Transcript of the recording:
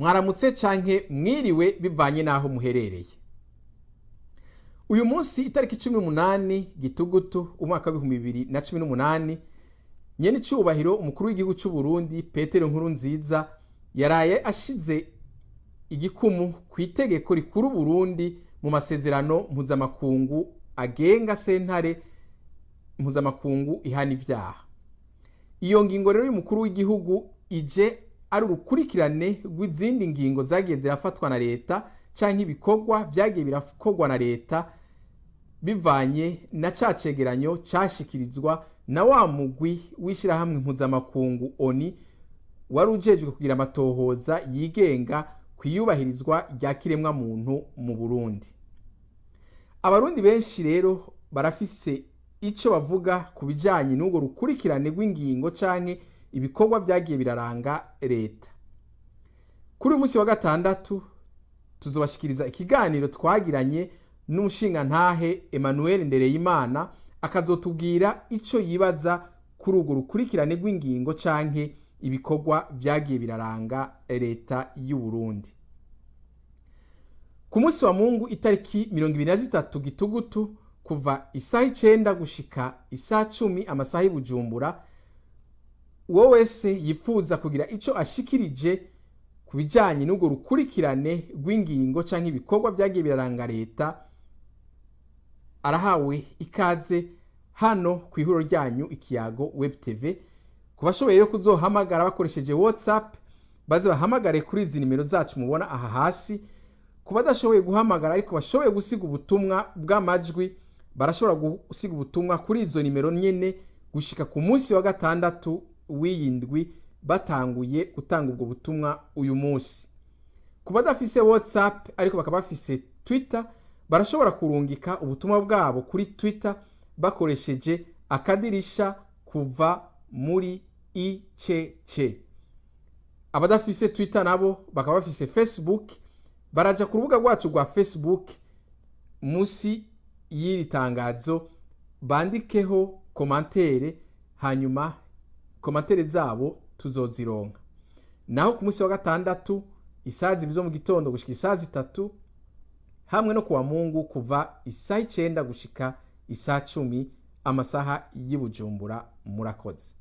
Mwaramutse canke mwiriwe, bivanye n'aho muherereye. Uyu munsi, itariki 18 Gitugutu umwaka wa 2018, nyene icubahiro umukuru w'igihugu c'u Burundi Petero Nkurunziza yaraye ashize igikumu ku itegeko rikuru Burundi mu masezerano mpuzamakungu agenga sentare mpuzamakungu ihana ivyaha. Iyo ngingo rero y'umukuru w'igihugu ije ari urukurikirane rw'izindi ngingo zagiye zirafatwa na leta canke ibikorwa vyagiye birakorwa na leta, bivanye na ca cegeranyo cashikirizwa na wa mugwi w'ishirahamwe mpuzamakungu ONU wari ujejwe kugira amatohoza yigenga ku iyubahirizwa rya kiremwa muntu mu Burundi. Abarundi benshi rero barafise ico bavuga ku bijanye n'urwo rukurikirane rw'ingingo canke ibikorwa vyagiye biraranga leta. Kuri uyu munsi wa gatandatu tuzobashikiriza ikiganiro twagiranye n'umushingantahe Emmanuel Ndereyimana, akazotubwira ico yibaza kuri urwo rukurikirane rw'ingingo canke ibikorwa vyagiye biraranga leta y'u Burundi. Ku munsi wa Mungu, itariki 23 Gitugutu, kuva isaha 9 gushika isaha 10 amasaha y'Ibujumbura, uwo wese yipfuza kugira ico ashikirije ku bijanye n'urwo rukurikirane rw'ingingo canke ibikorwa vyagiye biraranga leta arahawe ikaze hano ku ihuriro ryanyu Ikiyago Web TV. Ku bashoboye rero kuzohamagara bakoresheje WhatsApp, baze bahamagare kuri izi nimero zacu mubona aha hasi. Ku badashoboye guhamagara ariko bashoboye gusiga ubutumwa bw'amajwi, barashobora gusiga ubutumwa kuri izo nimero nyene gushika ku munsi wa gatandatu w'iyi ndwi, batanguye gutanga ubwo butumwa uyu munsi. Ku badafise WhatsApp ariko bakaba bafise Twitter, barashobora kurungika ubutumwa bwabo kuri Twitter bakoresheje akadirisha kuva muri ICC. Abadafise Twitter nabo bakaba bafise Facebook, baraja ku rubuga rwacu rwa Facebook musi y'iri tangazo, bandikeho commentaire, hanyuma commentaires zabo tuzozironka. Naho ku munsi wa gatandatu, isaha 2 zo mu gitondo gushika isaha 3, hamwe no kuwa Mungu kuva isaha 9 gushika isaha 10 amasaha y'i Bujumbura. Murakoze.